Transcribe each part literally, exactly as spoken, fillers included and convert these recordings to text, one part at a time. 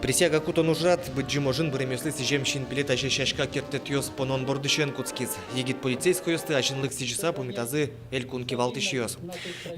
Присяга кутон ужрад Быдӟым ожын быремъёслы сӥзем синпелет азе сяська керттэтъёс понон бордысен кутскиз. Егит полицейскойёсты азинлык сӥзьыса пумитазы элькун кивалтӥсьёс.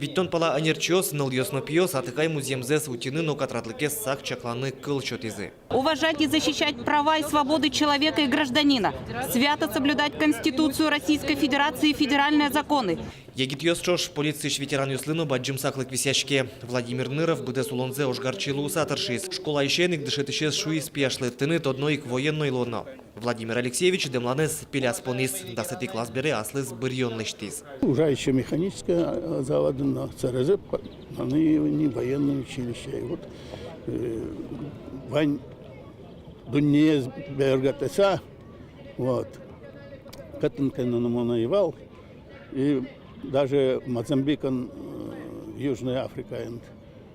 Витьтон пала ӧнерчиос, нылъёс но пиос, атыкай музъемзэс утьыны но катрадлыкез сак чакланы кыл сётӥзы. Уважать и защищать права и свободы человека и гражданина, свято соблюдать Конституцию Российской Федерации и федеральные законы. Егитъёс ӵош полициысь ветеранъёслы но бадӟым саклык висъяське. Владимир Ныров быдэс улонзэ ожгарчи луыса тыршиз. Школаысен ик дышетӥсез шуиз пияшлы: тыныд одно ик военной луоно. Владимир Алексеевич дэмланэз пеляз понӥз, дасэтӥ класс бере аслыз быръён лэсьтӥз. Ужай ещё механической, э, заводын, но ЦРЗ, по-, но и не военное училище. И вот, э, вань дуннеез бергатыса, вот, кытын ке но мон ӧй вал, и даже Мозамбикын, э, Южной Африкаын.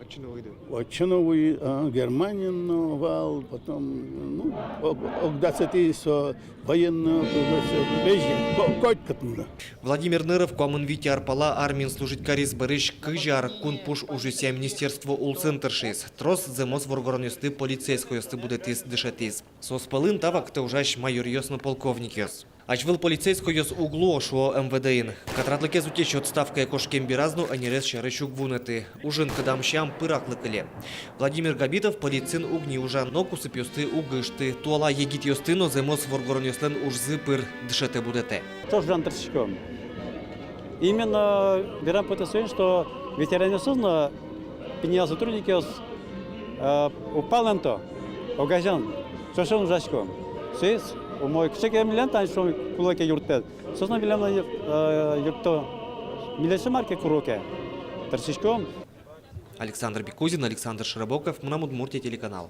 Отчы но вуиды? Отчы но вуи, а, Германиын но вал, потом, ну, ог-, ог дасэтӥ со военной округъёсы, везде, ко-, котькытын но. Владимир Ныров куамын вить ар пала армиын служить кариз, бӧрысь кызь ар кун пуш ужъёсъя министерство улсын тыршиз. Трос зэмос воргоронъёсты полицейскойёсты будэтӥз, дышетӥз. Соос пӧлын та вакытэ ужась майоръёс но полковникъёс. Азьвыл полицейскойёс уг луо, шуо МВД-ын. Катрадлыкез утись отставкае кошкем бераз но ӧнерез сярысь уг вунэты. Ужын кыдам сям пыраклы кыле. Владимир Габитов полициын уг ни ужа, но кусыпъёсты уг ышты. Туала егитъёсты но зэмос воргоронъёслэн ужзы пыр дышетэ-будэтэ. Ӵош ужаны тыршиськом. Именно верам потэ соин, что ветеранъёсыз но, пинал сотрудникъёс, э, уг палэнто, огазьын, ӵошен ужаськом. Соиз умой. Кыӵе ке милям тани, шуом, кулэ ке юрттэт, соос но милемлы, э, юртто. Милесьтым мар ке куро ке, тыршиськом. Александр Бекузин, Александр Широбоков, «Мынам Удмуртие» телеканал.